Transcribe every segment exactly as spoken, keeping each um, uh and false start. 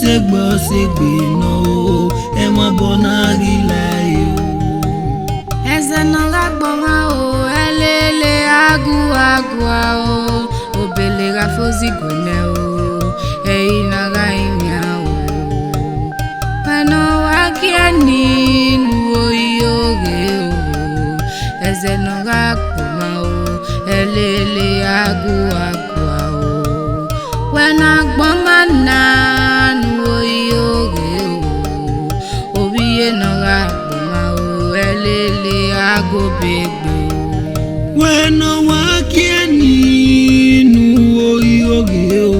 Segbe ọ segbe nọ o, ẹmwẹ abọ na ghi la ẹre o. Ẹzẹ ne ọ gha gbọmwa o, ẹlele aguagua o, obele gha fozi guẹnẹ o, ẹre na gha rinmwian o. Wẹ ne ọ wa gie ni ne u ro iye oghe o, ẹzẹ ne ọ gha gbọmwa o, ẹlele aguagua o. Wẹ ne agbọn ma na ne u ro iye oghe o, ovbi iye ne ọ gha gbọmwa o, ẹlele aguobegbe o. Wẹ ne ọ wa gie ni ne u ro iye oghe o,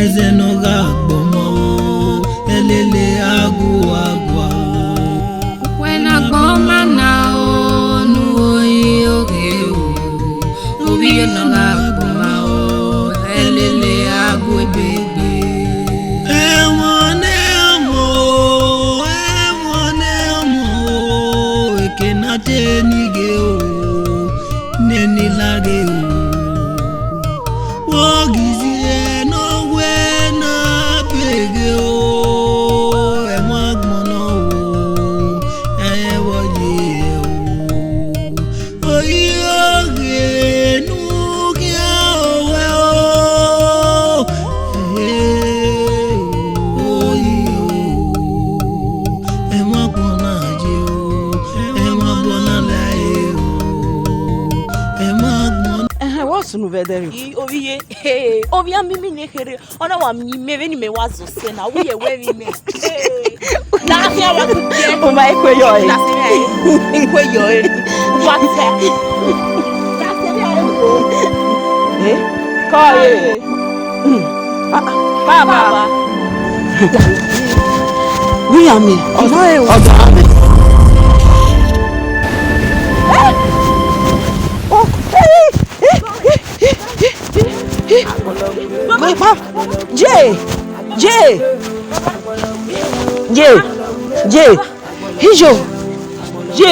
ẹzẹ ne ọ gha gbọmwa o, ẹlele aguagua o. Wẹ ne agbọn ma na o, ne u ro iye oghe o, ovbi iye ne ọ gha gbọmwa o, ẹlele aguobegbe. Ẹmwẹ ne ọmọ o, ẹmwẹ ne ọmọ o, eke na te ni ghe o, nene laghe o. Wo ghi zie ne ọ wẹ na beghe o, ẹmwẹ agbọn nọ o, ẹvbo ye o. Oyi oghe ne u khian owẹ o. Oyi o. Ẹmwẹ agbọn na ye o. Ẹmwẹ agbọn na la ẹre o. Ẹmwẹ agbọn. Ẹhẹn, wẹ sunu vbe ẹdẹrriọ? I, ovbi iye, ovbi iye, a miẹn imẹ ne kherhe. Ọ na wa miẹn imẹ vbene imẹ wa zọ sẹ na, ovbi iye wẹ vbe imẹ. Hey. La khian wa ku biẹ. O ma i kue yọ e. La sẹ vbe a re. I kue yọ e. Wa sẹ. La sẹ vbe a re o. Eh? Kọ e. Hmm. Ah, ah. Baba. Baba. Wi ya mi. Ọdọ e o. Ọdọ a mi. Eh? Oh, eh, eh, eh, eh, eh, eh. Baba. Ye, ye, ye, ye, ijo, ye,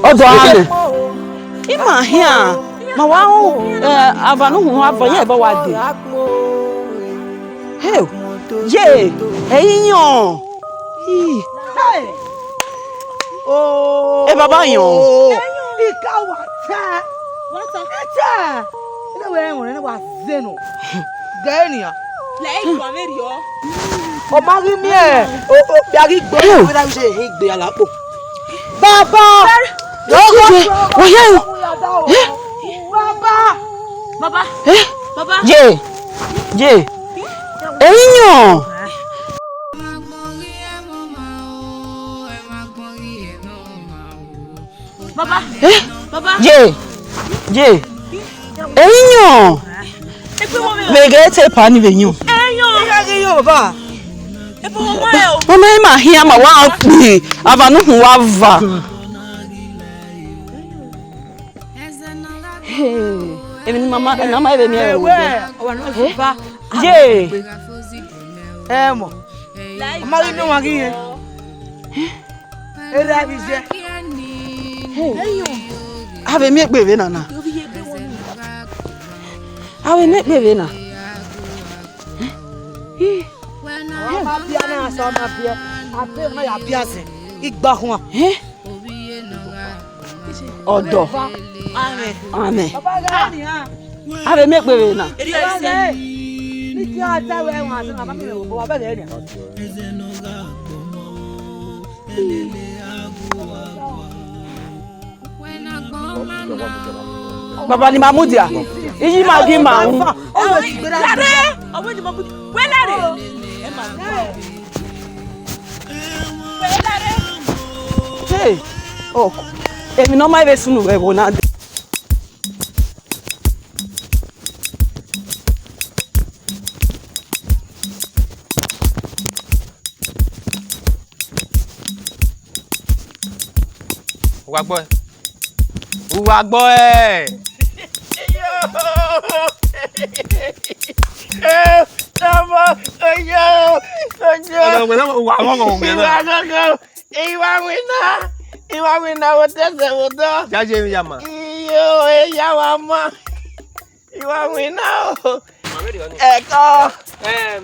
ọdọ a nẹ. I ma hian, ma wa ru, eh, ava ne uhunmwu avọ, ye ẹbọ wa dee. He, ye, ẹ i yọn. Ih. Hey! Oh! E baba yọn. Ika wa ta. Wa ta. Ita. Ene wẹ ẹmwẹ ne wa zẹ nọ. Gẹ nian. Lẹ e ju avbe rriọ. Ọ ma ghi miẹn, o, o, ya ghi gbe, wẹ da je he gbe ala kpo. Baba! Yo, yo, yo, yo. Eh? Baba! Baba! Eh? Baba! Ye! Ye! Ẹ i yọn! Baba! Eh? Baba! Ye! Ye! Ẹ i yọn! Vbe ghe te pa ni vbe yọn. Ẹ i yọn! Ẹ gha ghe yọ, baba! Ebo wa ma ẹ o. Mama, ima hian ma wa kpe, ava ne uhunmwu wa va. Hey, emwi ne mama, ne a ma vbe miẹn ẹre. Ẹwẹ, ọwa ne ọ suba. Ye. Ẹ mọ. Ọ ma ghi miẹn ọmwa ghi rẹn. Erha vbe iye. Hey. A vbe miẹn egbe vbe nana. A vbe miẹn egbe vbe na. Ọ ma biẹ na, asọ ma biẹ. A biẹ na, ya biẹ azẹ. Igba khuan. Eh? Ọdọ. Amẹ. Amẹ. A vbe miẹn egbe vbe na. Baba, ẹ, ne I tie a ta wẹ, wan, asẹ na ma miẹn vbe obọ, wa bẹghe nian. Baba, ne ima mudia, iyi ima ghi ma ru. Lare, ọvbọe ne ima mudia, wẹ lare. Hey, oh, emwi ne ọ ma vbe sunu vbe ẹvbo na dee. Uwa gbọ ẹ. Uwa gbọ ẹ. Ọmọ, oyo, oyo. Ọmọ, ọmọ, ọmọ, uwa gbọ, ọmọ, ọmọ. Uwa gbọ, ọmọ. Iwa winna, iwa winna, wo tẹsẹ wo dọ. Jaje mi ya ma. Iyo, eya wa ma. Iwa winna o. Ẹkọ. Em,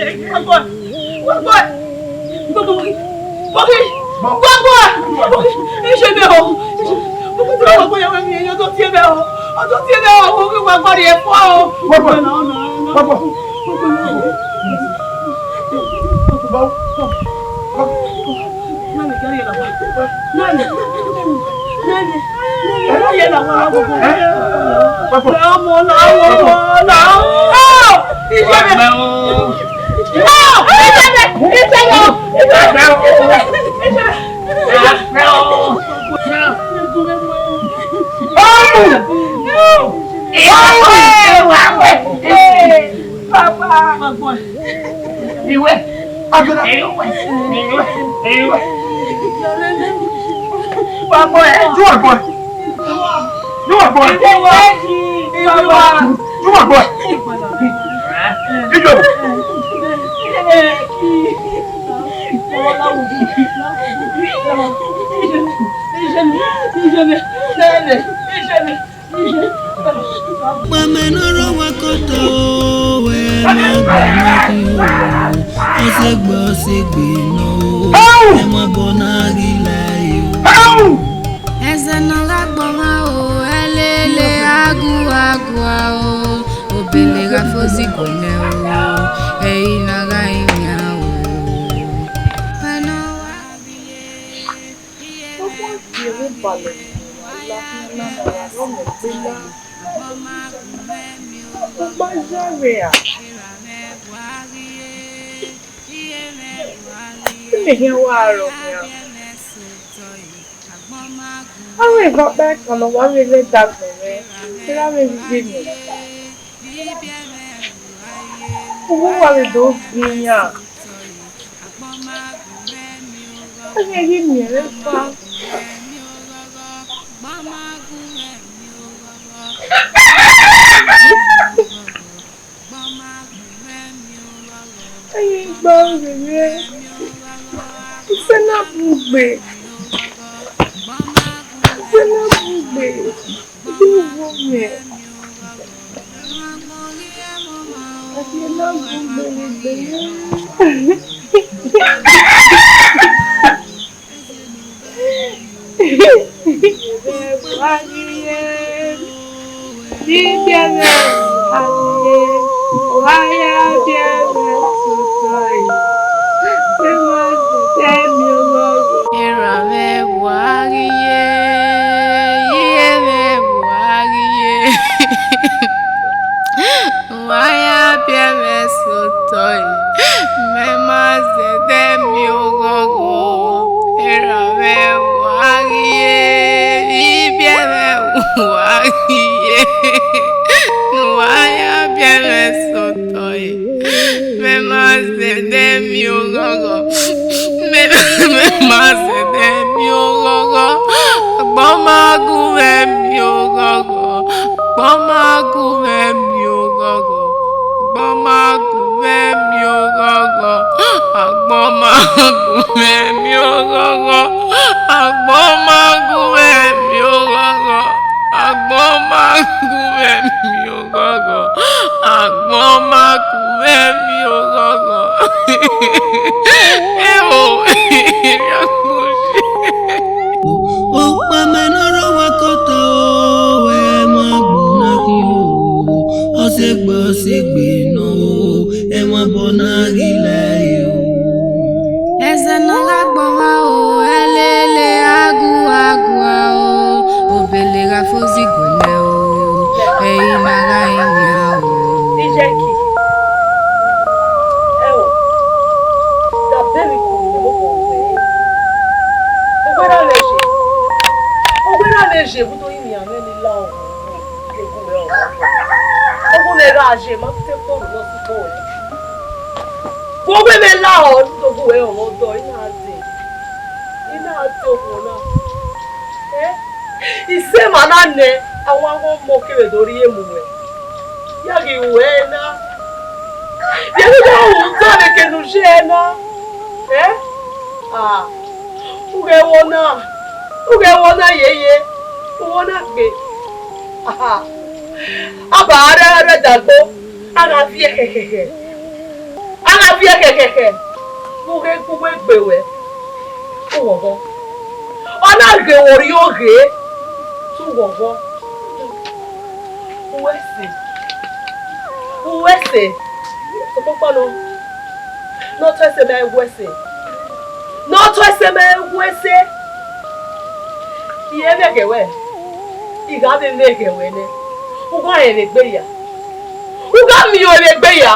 Wa gbọ, wa gbọ, wa gbọ, wa gbọ, wa gbọ, iṣẹ mẹ o, wa gbọ, ya wẹ mi, ọ do tie mẹ o, ọ do tie mẹ o, wa gbọ rhie fo o. Wa gbọ, wa gbọ. Iwe, Abiola. Iwe, iwe, iwe. Wa bọ ẹ. Ju ọgbọ ẹ. Ju ọgbọ ẹ. Ju ọgbọ ẹ. Ju ọgbọ ẹ. Ijo. Kpamẹ ne ọ rre owa kọta o, ẹ ma gbọna khin o. Ọ sẹ gbe, ọ sẹ gbe nọ o, ẹ ma bọ na ghi la e o. Ẹzẹ ne ọ gha gbọmwa o, ẹlele agua agua o, obele gha fozi gọlẹ o, ẹre na gha rinmwian o. Ọmọ tie vbe balẹ, ọ la khian na, ọ la rhọmọ egbe na. Ọkpa ya vbe ra. Imẹ khian wa rọ khian. Avbe evba ọkpa ẹkan ne ọ wa vbe rre ẹdagbọn mwẹ, erha mwẹ vbe ivbi mẹ. Uwu uwa vbe do gbinna. Ẹghẹ ghi miẹn mwẹ fa. Ẹghẹ gba rere. Ife na bun gbe. Ife na bun gbe. Ife wo mẹ. Ife na bun gbe gbe. Erha mwẹ wa ghi ye, iye mwẹ wa ghi ye. Wa ya biẹ mwẹ sẹ otọ, mẹ ma zẹdẹ miẹn oghọghọ. Erha mwẹ wa ghi ye, ibiẹ mwẹ wa ghi ye. Wa ya biẹ mwẹ sẹ otọ, mẹ ma zẹdẹ miẹn oghọghọ. Mẹ, mẹ ma zẹdẹ miẹn oghọghọ. Agbọn ma gu mwẹ miẹn oghọghọ. Agbọn ma gu mwẹ miẹn oghọghọ. Agbọn ma gu mwẹ miẹn oghọghọ. Agbọn ma gu mwẹ miẹn oghọghọ. Agbọn ma gu mwẹ miẹn oghọghọ. Agbọn ma gu mwẹ miẹn oghọghọ. Agbọn ma gu mwẹ miẹn oghọghọ. Eo, erriọ gbe oshi. Okpamẹ ne ọ rre owa kọta o, ẹ ma gbọna khin o. Ọ sẹ gbe, ọ sẹ gbe nọ o, ẹ ma bọ na ghi la e o. Ẹzẹ ne ọ gha gbọmwa o, ẹlele agua agua o, obele gha fozi gọlẹ o, ẹre na gha rinmwian o. Ijẹki, ẹ o, da bẹvbe ikun ne mobọ wẹ. Uwẹ na vbe ye, uwẹ na vbe ye vbe udo rinmwian mwẹ ne I la ọmwa. Ọghe ne gha ye ma te kpọrọ ne ọ sukpọ ruẹ. Vbe ovbi mwẹ lahọ, ne ovbi uwẹ rọnmwẹ ọdọ, I na dee, I na dee okhuo na. Ẹ, isẹ emwa na nẹ, a wa ghe ọmọ kevbe do rhie mu ruẹ. Ya ghi ruẹ na. Vbe ẹmwẹ na rhunmwuda vbe eke ne u ye na. Ẹ, a, u ghẹ vbe ọna, u ghẹ vbe ọna yeye, u vbe ọna gbe. Aha. A ba rre ẹdagbo, a gha viẹ khẹkhẹkhẹ. A gha viẹ khẹkhẹkhẹ. Vbe u ghe gu uwẹ gbe ruẹ, u ghọghọ. Ọ na ghe vbe orhiọn ghe, te u ghọghọ. Uwẹ ẹse, uwẹ ẹse. Sokpan nọ, ne ọ tọ ẹse ma wu ẹse. Ne ọ tọ ẹse ma wu ẹse. I re ẹmwẹghẹ ruẹ, I gha vbe ẹmwẹghẹ ruẹ nẹ, u gha rẹn vbe egbe ya. U gha miẹn ọẹn vbe egbe ya.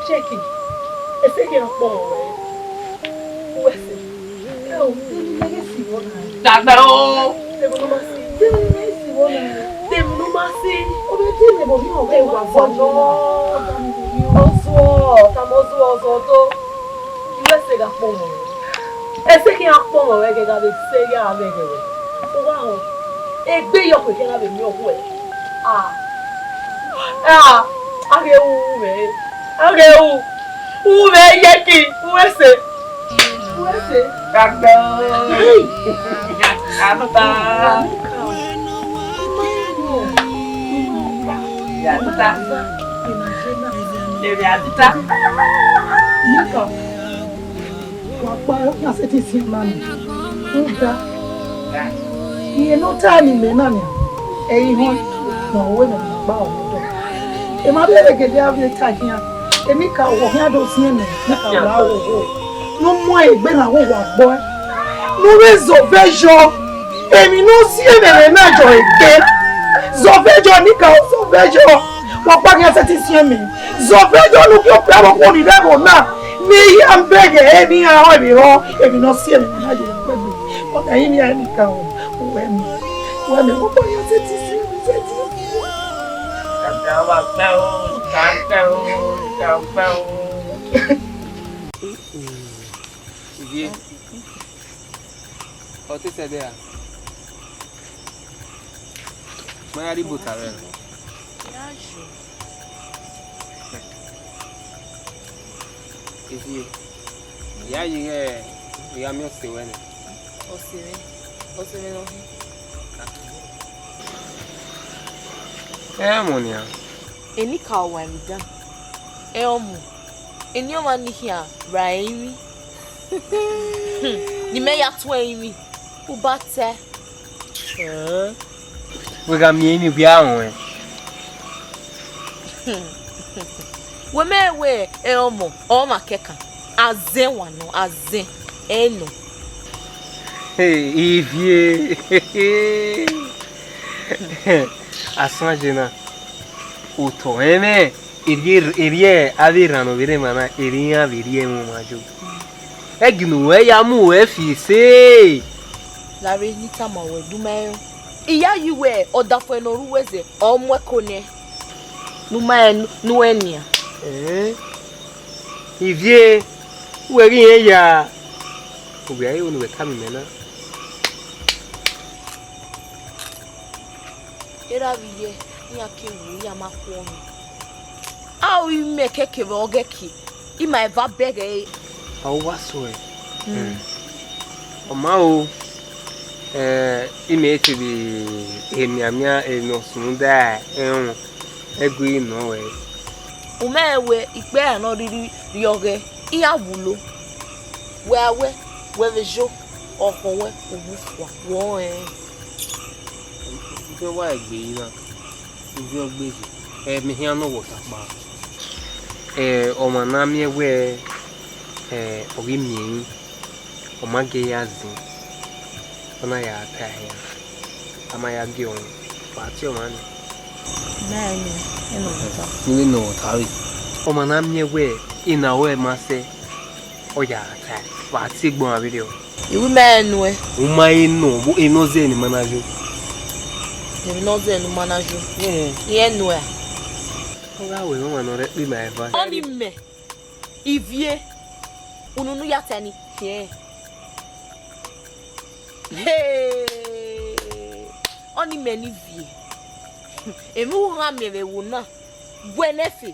Cheki, ẹse khian kpọnmwẹ ruẹ. Uwẹ Dàgbà o. Tẹ̀mù ló máa sí. Tẹ̀mù ló máa sí. Ọmọ ẹbí mi mọ̀ mí ọ̀rẹ́ wa fọ́ náà. Ọzọ, tàmí ọzọ, ọzọ tó. Ìwé ẹsẹ̀ gha pọ̀ mọ̀. Ẹsẹ̀ kí a pọ̀ mọ̀ rẹ gẹ́gẹ́ bí ẹsẹ̀ yà á mẹ́gẹ̀rẹ̀. Ó wá hàn. Egbe yọ pé kí a bẹ̀ mí ọ̀hún ẹ̀. Ah. Ah. A ghe wu mẹ. A ghe wu. Wu mẹ ye ki. Wu ẹsẹ̀. Wu ẹsẹ̀. Dàgbà o. Àtúntà. Àtúntà. Èrè àtúntà. Wa kpa ya sẹtin si ma mi. Uga. Iye ne ọ ta ne imẹ na nia, ẹ i họn ne ọ wẹ ne ọ gba ọmọ dọ. Emwa vbe ẹre gele avbe ta khian, emwi ka wọ khian do siẹn mẹ, ne ka wa hoho. Ne u mu egbe na wo wa gbọ. Ne u vbe zọvẹyọ, emwi ne u siẹn mẹ na yọ egbe. Zọvẹyọ, emwi ka zọvẹyọ, wa kpa khian sẹtin siẹn mẹ. Zọvẹyọ ne u gie okpia vbe okhuo ni rre ẹvbo na. Ne I ya bẹghe emwi iran họn emwi họn, emwi ne ọ si ẹmwẹ na ye kpẹgbe. Ọ na rinmwian emwi kan o, uwẹ mẹ, uwẹ mẹ, vbe ọkpa ya sẹtin si emwi sẹtin. Ka gba o, ka gba o, ka gba o. Ivie, ọ te sẹ ẹdẹ ra? Ma ya rhie ibo ta rẹ. Ivie, I ya ye ighẹ I gha miẹn ọse ruẹ nẹ. Ọse mwẹ, ọse mwẹ nọ hin. Ẹ mọ nian. Enikaro wa emwi dan. Ẹ ọmọ, eni ọmwa ni khian ra ẹrinmwi. Ne imẹ ya tuẹn ẹrinmwi, u ba tae. Wẹ gha miẹn emwi wia ruẹn. Wẹ mẹ wẹ ẹ ọmọ, ọmwa kẹkan, azẹn wa nọ, azẹn, ẹ nọ. Ivie, asan ye na, otọ ẹmwẹ. Erriẹ, erriẹ avbe erhan ne ọ vbe rre emwa na, erriẹ iran vbe rhie ẹmwẹ ọmwa yo. Ẹgi ne uwẹ ya mu uwẹ fi ese. Lare ne I tama ruẹ, du ma rẹn. I ya yi wẹ ọdafẹn ne ọ ru uwẹ zẹ, ọ mu ẹko nẹ. Ne u ma rẹn ne uwẹ nian. Ẹn, Ivie, uwẹ ghi rẹn ya. Uwẹ a i ru ne uwẹ tama imẹ na. Erha vbe iye, iran ke ru, iran ma khuọnmwi. A ru imẹ kẹkẹ vbe ọghẹe ke, ima eva bẹghe ẹre. A wa sẹ ọe. Mm. Ọ ma ro, eh, imẹ te vbe emianmian emwi ne ọ sunu da ẹrọnmwọ, ẹgu i nọ ruẹ. U ma rẹn wẹ ikpẹra ne ọ rhirhi rrie ọghẹe, iran wulo. Wẹ a wẹ, wẹ vbe yo, ọkhọ ruẹ, u wu fua, wẹ ọ rẹnrẹn. Uvie wa egbe yi na, uvie ọgbe yi, ẹ, mẹ khian nọ wẹ ọtakpa. Ẹ, ọmwa ne a miẹn wẹ, ẹ, ọ ghi miẹn emwi, ọ ma gie ya zin, ọ na ya ta ẹre, a ma ya gie ọmwa, wa tie ọmwa nẹ. Mẹ ẹ nọ, ẹ nọ wẹ ọta. Ne nọ wẹ ọta re. Ọmwa ne a miẹn wẹ ena ruẹ ma sẹ, ọ ya ta, wa tie egbe ọmwa vberriọ. I ru mẹ ẹ nuẹn. U ma he nọ, vbe ena ọ zẹ ne ima na yo. Emwi ne ọ zẹ ne u ma na yo. Ẹn. I ẹ nuẹn a? Ọ gha wẹ ọmwa ne ọ rhie ẹkpo ima eva. Ọni mẹ, Ivie, unu ne u ya ta ni khiẹn. Hey! Ọni mẹ ne Ivie. Emwi u gha miẹn vbe ẹvbo na, wẹ ne ẹfe.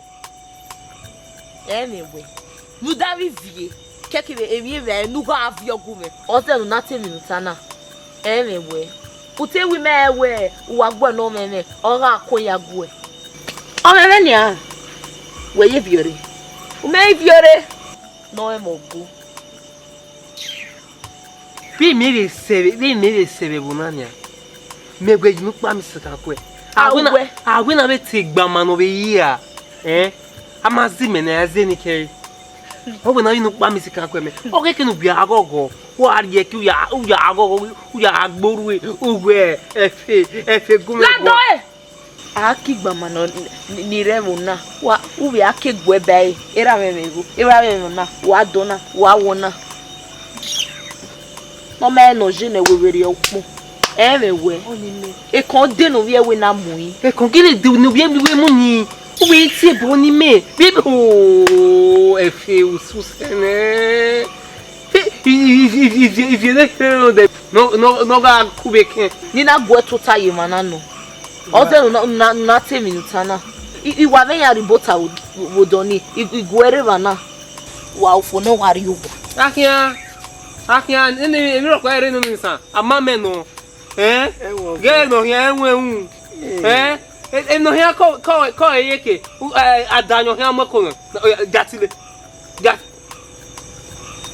Ẹ mwẹ wẹ, ne u da vbe Ivie, kẹkẹ vbe emwi evbare ne u gha viọ gu mwẹ, ọ zẹ ne u na ta emwi ne u ta na. Ẹ mwẹ wẹ, u te wẹ imẹ wẹ, u wa gbe ọnọ mwẹ mwẹ, ọ gha kue ya guẹ. Ọ mwẹ mwẹ nian, wẹ ye viọ rre, u mẹ i viọ rre, ne ọ mwẹ mwẹ ọgo. Vbe imẹ vbe sẹ vbe, vbe imẹ vbe sẹ vbe ẹvbo na nian, mẹ wẹ ye unu kpa mi satan kuẹ. A wẹ na, a wẹ na vbe te egbama ne ọ vbe yi ra, ẹn, a ma zẹ imẹ ne a zẹ ne kẹre. Ọ wẹ na ye unu kpa mi satan kuẹ mẹ. Ọ ghẹ ke ne u gbe aghọghọ, wa rhie ẹki, u ya, u ya aghọghọ, u ya gbe orhu, u wẹ ẹfe, ẹfe gun mwẹ. Lado guọ. Ẹ! A ke igbama nọ ni, ni rre ẹvbo na, wa, u vbe a ke guẹ ba ẹre, erha mwẹ mwẹ igho, erha mwẹ mwẹ ọna, wa dọ na, wa wọ na. Ọ ma rẹn ne ọ ye ne wẹ vberriọ ukpọn. Ẹ mwẹ wẹ. Ekan de ne ovbi ẹre na mu yin. Ekan gele de ne ovbi ẹre mu ni. U vbe tie ebo ni mẹ. Vbe o, ẹfe usu sẹ nẹ. Ivie ne kherhe odẹ nọ gha ku vbe kẹn. Ne I na guẹ tota ye emwa na nọ. Ọ zẹ ne u na, u na, u na te emwi ne u ta na. I, I wa vbe yan rhie obọ ta vbe odọ ni, I, I guẹ rre evba na. Wa ofo ne ọ wa rrie owa. Akhian, akhian, emwi rhọkpa rre nene isan, a ma mẹ nọ. Ẹn? Ghẹ ne ọ khian ẹwẹn ru. Ẹn? Emwi ne ọ khian kọ, kọ, kọ eye ke, u, ẹ, a da yan ọ khian mu ẹko nẹ. Ọ ya, ja tile. Ja,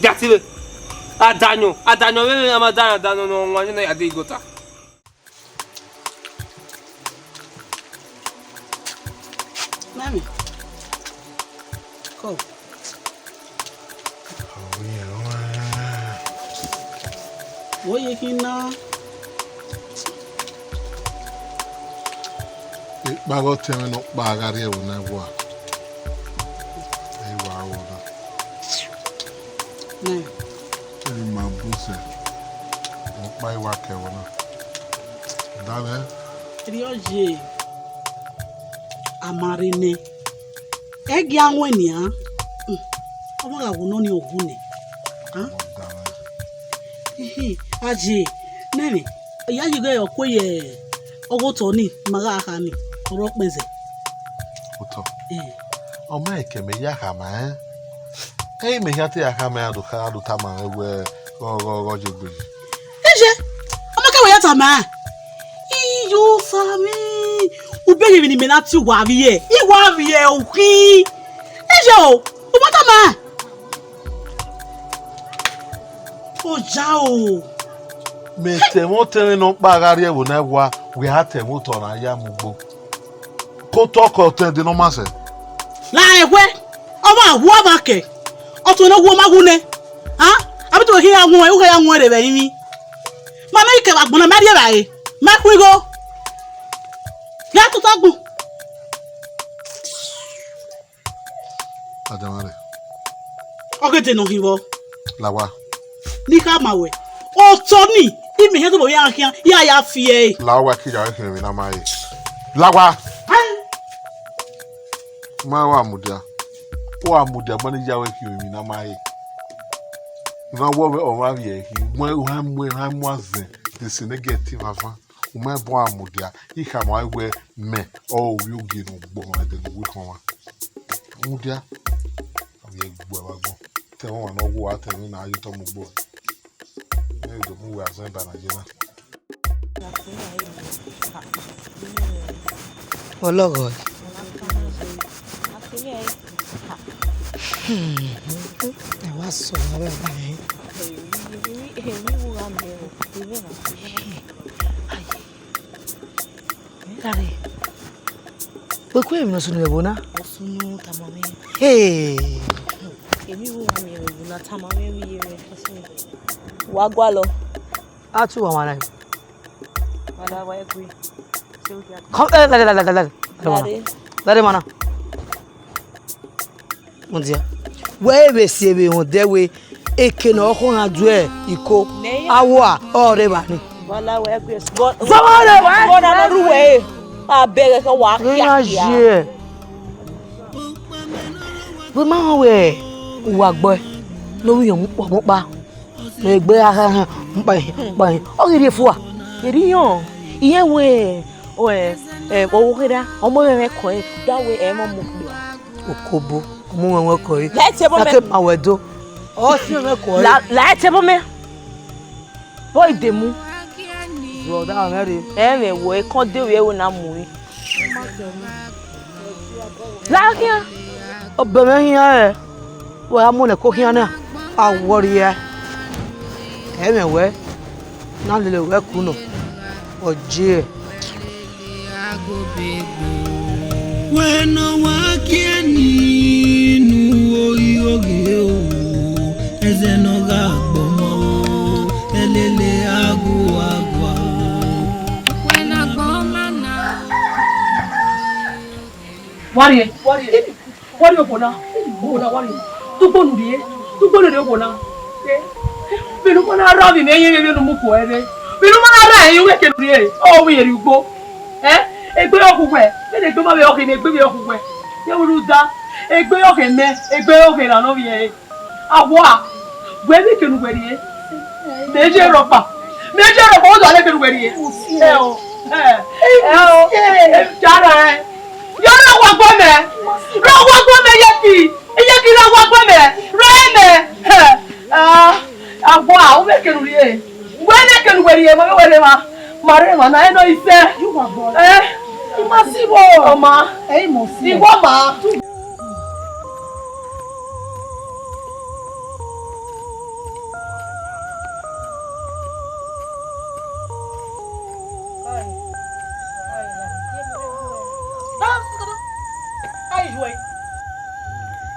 ja tile. A da yan, a da yan vbe emwi a ma da yan, a da yan ne ọ wan yan ne ya de igota. Mami, come. Wo ye khin na. Ekpa ghe ọtẹn mwẹ nọkpa gha rrie ẹvbo na wa. Ẹ i wa ro na. Nẹ. Ẹ i ma bun sẹ. Nọkpa i wa ke ẹvbo na. Danmwẹ. Erriọ ye. A ma rre nẹ. Ẹ gia wọn nian. Hmm. Ọ ma gha wu nọ ni ọ wu nẹ. Hẹn? Ehe, a je, nẹ mwẹ, ya ye ighe ọ kue ye ọghe otọ ni, ma gha kha ni, ọ rre ọkpẹn zẹ. Otọ? Eh. Ọ ma ke mẹ ya khama ẹn. Ẹ i mẹ hia te ya khama ẹn, a do kha, a do tama mwẹ wẹ, ọ, ọ, ọ, ọ ye egbe yi. Ije, ọ ma ke wẹ ya tama ẹn. Iyo, Sami, u bẹghe emwi ne imẹ na tie uwa vbiẹ, I wa vbiẹ ukhin. Ije o, u ma tama ẹn. Oja o. Mẹ tẹmwẹ otẹn mwẹ nọkpa gha rrie ẹvbo na wa, wẹ a tẹmwẹ otọ na ya mu ugbo. Ke otọ ke ọtẹn de ne ọ ma sẹ. La ẹwẹ, ọ ma wu ọmwa kẹ, ọtẹn ne ọ wu ọ ma wu nẹ. A, a vbe te wẹ khian ya wọn, u khian ya wọn rre vbe ẹrinmwi. Ma mẹ i kẹ vbe agbọn na, ma rhie evbare, ma khu igho. Ya tota agbọn. Adamare. Ọ ghe de ne ọ khin vbọ. Lawa. Ne I khama wẹ. Otọ ni, imẹ hia tobọ ya khian, ya ya fi ẹre. Lawa, ke ya khian emwi na ma re. Lawa. Ai. Ma wa mudia. Wa mudia, ma ne ya wẹ khian emwi na ma re. Ivan wọ vbe ọmwa vbiẹ khin. Mu, u ha mu, u ha mu azẹn. De sẹ ne gẹ te vava. U ma bọ a mudia, I khama wẹ mẹ ọre ovbi ogie ne u gbọmwa ẹdẹ ne u wi khọn mwa. Mudia, a vbe gbe ẹvbo agbọn. Te ẹmwẹ ọmwa ne ọ wu a, te ẹmwẹ na ye otọ mu ugbo. Ne do mu wẹ azẹn ba na ye na. Ọlọghọ. Hmm. Ẹ wa sọ ọ̀rọ̀ ẹ báyìí. Dare. Wẹ ku emwi ne ọ sunu vbe ẹvbo na? Ọ sunu tama mwẹ. Hey. Emwi vbe uwa miẹn vbe ẹvbo na tama mwẹ vbe iye mwẹ. Wa gualọ. A tu wa wan na. Wa da wa egbe. Come, eh, lare, lare, lare, lare. Lare. Lare ma na. Mudia. Wẹ vbe si vbe rhunmwuda wẹ eke ne ọ khọn na du iko, awa ọre evba ni. Zọmọ rẹ. Bọna ne ọ rre uwẹ re, a bẹghe khẹ wa khiakhia. Wẹ ma họn wẹ uwa gbẹ ne ovbi iyọn mu kpọ mu kpa. Egbe a kha họn, mkpa họn, mkpa họn. Ọ ghi rhie fua. Erriọ, irẹn wẹ, ẹ, ẹ, ọvbokhan ra, ọmọ mwẹ mwẹ kọ ẹre, da wẹ ẹ i mwẹ ọmọ okpia. Okobo, ọmọ mwẹ mwẹ kọ ẹre. La ẹtẹ bọ mẹ. Ake ma wẹ do. Ọ si mwẹ kọ ẹre. La, la ẹtẹ bọ mẹ. Bọ idemu. Brother, mwẹ rre. Ẹ mwẹ wẹ, ekọn de wẹ ẹvbo na mu re. La khian. Obọ mwẹ khian rẹ. Wẹ a mu nẹ ko khian na, a wọrriẹ. Ẹ mwẹ wẹ, na lele wẹ ku nọ, ọ je. Wẹ ne ọ wa kie ni nu oghighoghie o, ẹzẹ ne ọ gha gbọmọ o, ẹlele aguagua. Wẹ ne agbọn ma na. Warrior, warrior, warrior, obona, obona, warrior. Tugbo nu rrie, tugbo nu rrie, obona. Eh. Vbene u ma na rra vbe imẹ, ẹ i re vbene u mu kuẹ vbe. Vbene u ma na rra, ẹ i re uwẹ kene u rrie, ọ wẹ irẹn rrie ugbo. Ẹ, egbe ọ khu wẹ, vbene egbe ma vbe ọ khin, egbe vbe ọ khu wẹ. Yẹ vbe rhunmwuda, egbe ọ khin mẹ, egbe ọ khin ra ne ọ vbiẹ ẹre. Awa, wẹ vbe kene uwẹ rrie. Mẹ je rhọkpa. Mẹ je rhọkpa, ọ do a vbe kene uwẹ rrie. Ẹ o, ẹ, ẹ o, ẹ, jara ẹ. Yọ rre wa gbọ mẹ. Rre wa gbọ mẹ, Iyẹki. Iyẹki, rre wa gbọ mẹ. Rre mẹ. Ẹ, ah, awa, u vbe kene u rrie. Wẹ vbe kene uwẹ rrie, ma vbe wẹ rre emwa. Ma rre emwa na, ẹ nọ isẹ. Ẹ, I ma si vbo. Ọ ma. Ẹ, I must si. Iwọ ma.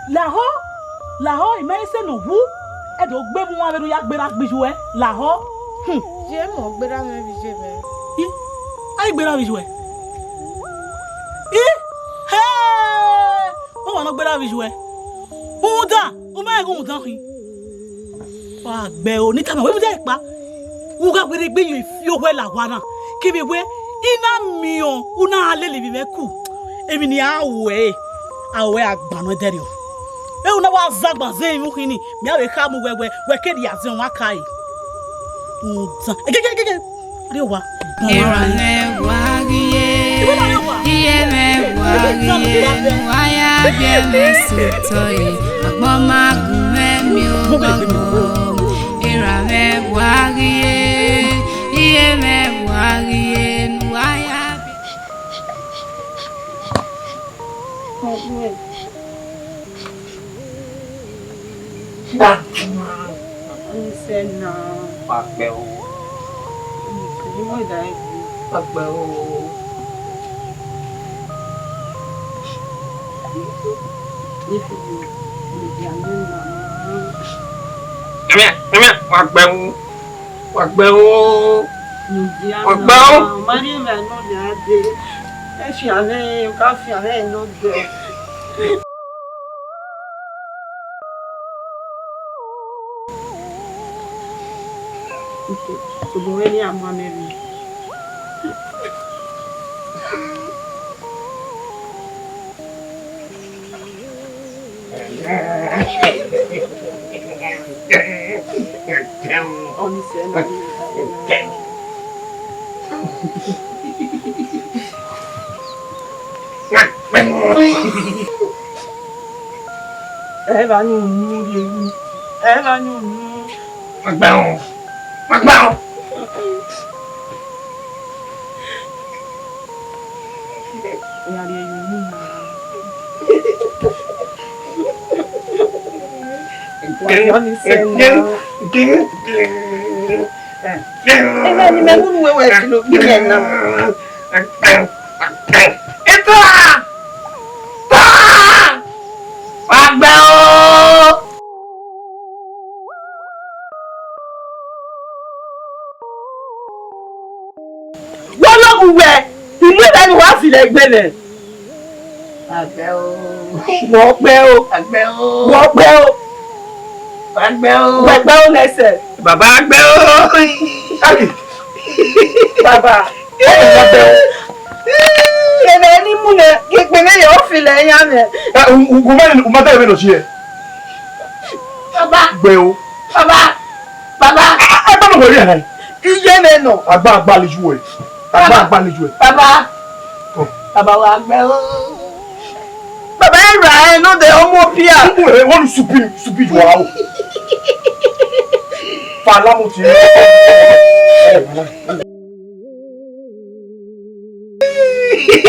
Lahọ, lahọ, I ma i sẹ ne ọ wu, ẹ do gbe vbe uan vbe ne u ya gberra gbe iye uẹ, lahọ. Hmm. Ye mẹ ọ gberra mwẹ vbe iye mwẹ. I, a i gberra vbe iye uẹ. I, hẹ! Ọ wa ne ọ gberra vbe iye uẹ. Rhunmwuda, u ma rẹn ghe rhunmwuda khin. Wa gbe ẹre o, ne I tama wẹ, mudia ẹkpa. U gha werriegbe ye fi owẹ la owa na, kevbe wẹ I na miẹn u na lele ivbi mwẹ ku, emwi ne I ra ru ẹre, a ru ẹre a gban nọ ẹdẹrriọ. Vbe u na wa zagban zẹ emwi khin ni, mẹ a vbe khama uwẹ wẹ, wẹ ke rhie azẹ ọmwa ka re. Rhunmwuda, egegegege, rrie owa. Erha mwẹ wa ghi ye, iye mwẹ wa ghi ye, ne uwa ya biẹ mwẹ sẹ otọ re, agbọn ma gu mwẹ miẹn ogbọgbọ. Erha mwẹ wa ghi ye, iye mwẹ wa ghi ye, ne uwa ya biẹ. Ọnii sẹ na. Wa gbe ẹre o. Wa gbe ẹre o. Ẹmẹ, ẹmẹ, wa gbe ẹre o. Wa gbe ẹre o. Wa gbe ẹre o. Ma rhie evbare nọ ya dee. Ẹ fian mwẹ, ọ ka fian mwẹ nọ dee. Tobọ vbene iran mu amẹ rre. Ọnii sẹ na. Ẹ i vba yin unu rhie ru. Ẹ i vba yin unu. Ma gbe ẹre o. Ma gbe ẹre o. Ọ ya rhie ye unu na. Wa yọ ni sẹ na. Emwa ni mẹ wu ne uwẹ wẹ filo gbe mwẹ na. Ita! Ta! Wa gbe o! Wẹ lọghọ uwẹ, I mu ẹmwẹ ne uwa fi lẹ egbe mwẹ. Wa gbe o. Wọ gbe o. Wa gbe o. Wọ gbe o. Wa gbe o. Wa gbe o nẹsẹ. Baba gbe o. Ai. Baba. Wa gbe o. Ẹmwẹ ne I mu nẹ, ghe egbe mwẹ ye, ọ fi lẹ iran mwẹ. Ẹ, u, u, u ma, u ma da ẹmwẹ nọ si ẹ. Baba. Gbe o. Baba. Baba. A, a, a gba nọ wẹ ri ẹre. Iye mwẹ nọ. Agba, agba le ju ẹ. Agba, agba le ju ẹ. Baba. Ọ. Baba wa gbe o. Baba, ẹ ra ẹ nọ de ọmọ pia. Wọ́n lu supi, supi ju wa o. Fala mo ti.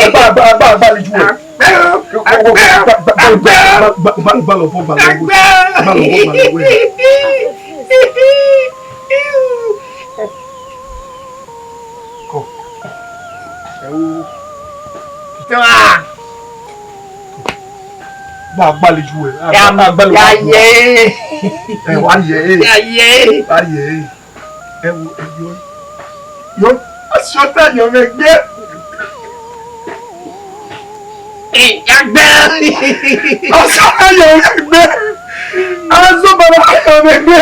Agba, agba, agba, agba le ju ẹ. Agba, agba, agba, agba, agba, agba, agba lọ fọ, agba lọ wẹ. Agba lọ fọ, agba lọ wẹ. Kọ. Ẹ wo. Tẹ́wà. Gba, gbaleju ẹ. Ya, gba, gbaleju ya ẹ. Ye. Ẹ, wa ye. Ya ye. Wa ye. Ẹ wo, ẹ yọ. Yọ. Aṣọ tá yọ mẹ gbé. Ẹ, ya gbé. Aṣọ tá yọ mẹ gbé. Aṣọ bàbá yọ mẹ gbé.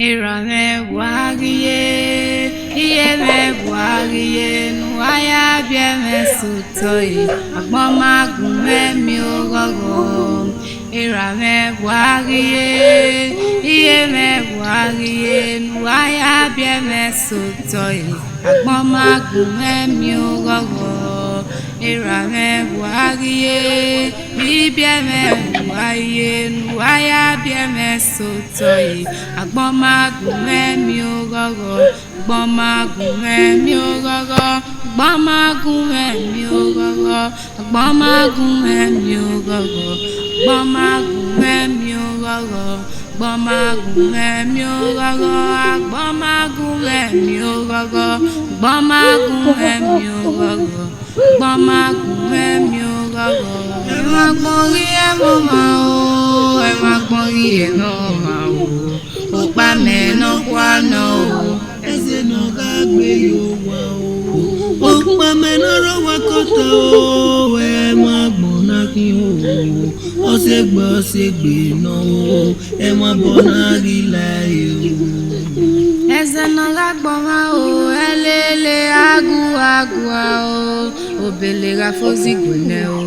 Erha mwẹ vbe uwa ghi ye, iye mwẹ vbe uwa ghi ye, ne uwa ya biẹ mwẹ sẹ otọ ẹre, agbọn ma gun mwẹ miẹn oghọghọ. Erha mwẹ vbe uwa ghi ye, iye mwẹ vbe uwa ghi ye, ne uwa ya biẹ mwẹ sẹ otọ ẹre, agbọn ma gun mwẹ miẹn oghọghọ. Erha mwẹ vbe uwa ghi ye, ibiẹ mwẹ vbe uwa ye, ne uwa ya biẹ mwẹ sẹ otọ ẹre, agbọn ma gun mwẹ miẹn oghọghọ, agbọn ma gun mwẹ miẹn oghọghọ, agbọn ma gun mwẹ miẹn oghọghọ, agbọn ma gun mwẹ miẹn oghọghọ, agbọn ma gun mwẹ miẹn oghọghọ, agbọn ma gun mwẹ miẹn oghọghọ, agbọn ma gun mwẹ miẹn oghọghọ, agbọn ma gun mwẹ miẹn oghọghọ. Agbọn ma gun mwẹ miẹn oghọghọ. Ẹmwẹ agbọn ghi ẹmwẹ ọmwa o, ẹmwẹ agbọn ghi ẹmwẹ ọmwa o. Okpamẹ nọkhua nọ o, ẹzẹ ne ọ gha gbe ye owa o. Okpamẹ ne ọ rre owa kọta o, ẹmwẹ agbọn na khin o. Ọse egbe, ọse egbe nọ o, ẹmwẹ agbọn na ghi la e o. Ẹzẹ ne ọ gha gbọmwa o, ẹlele aguagua o, obele gha fo zigbe nẹ o,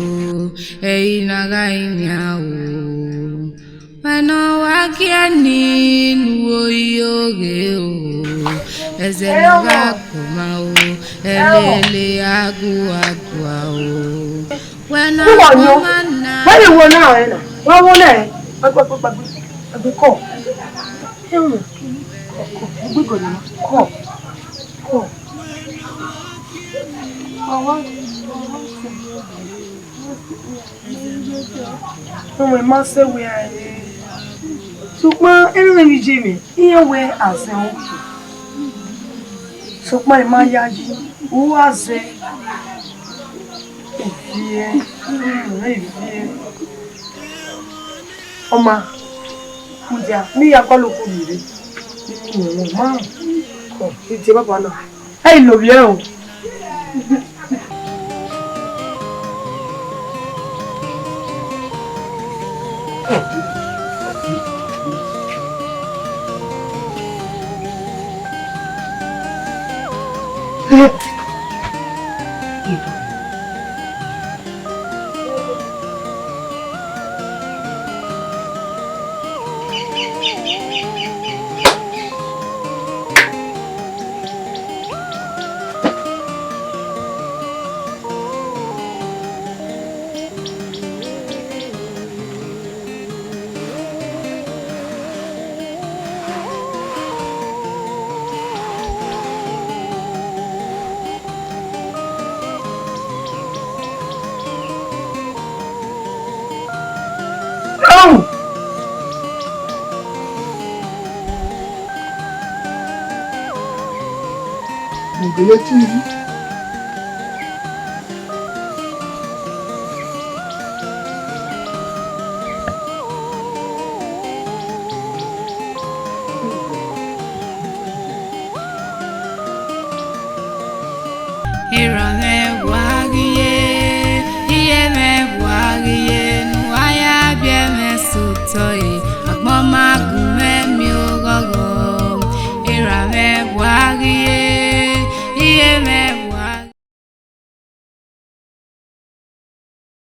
ẹre I na gha rinmwian o. Wẹ ne ọ wa gie ni ne uwu oyi oghe o, ẹzẹ ne ọ gha gbọmwa o, ẹlele aguagua o. Wẹ ne ọ gbọmwa na. Wẹ vbe wo na rẹ na? Wa wo nẹ? Gbagbe, gbagbe, gbagbe kọ. Ẹhun, kọ, kọ, gbigọ ni, kọ, kọ. Ọmọ, ma sẹ wẹ a re. Sokpan, erha mwẹ vbe iye mwẹ, iran wẹ azẹ ọkẹ. Sokpan, I ma yayi, u wa zẹ. Eviẹ, mm, eviẹ. Ọ ma, mudia, ne I ya gualọ okhuo rhie rre. Ne I mu ẹmwẹ, ọ ma, ọ, I tie baba na. Ẹ i lovbiẹ o. Erha mwẹ